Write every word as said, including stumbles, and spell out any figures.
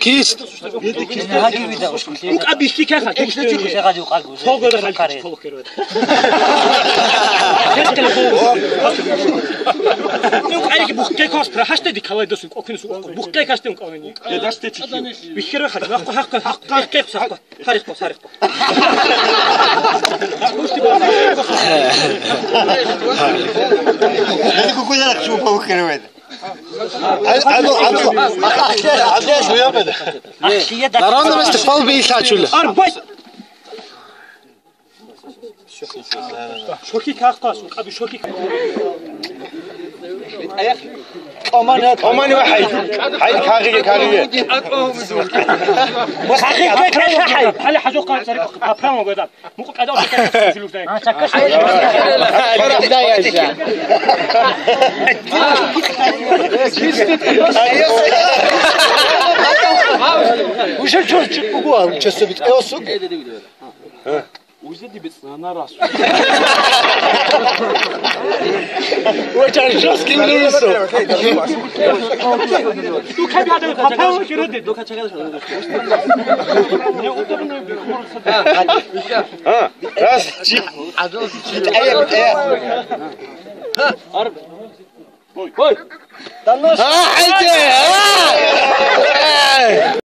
Кист, кист, кист. Бухъе квас, прахаште ди калай досун, кокинус, бухъе касте ункъавани. Бихьер вехал, нахъа, хахъа, хахъа, хахъа, хахъа, харихъа, харихъа. Даран намес пал бейла чула. Арбай! Шоки кахъас, каби шоки. Омани ва хай. Хай, кагъиге, кагъиге. Хай, хай, хай. Хали хажо кан цари, капран гойдан. Мукъ када. Уже чё, чё, чё, Очень жёсткий Луисо. А, раз, чи. А, хайде, а!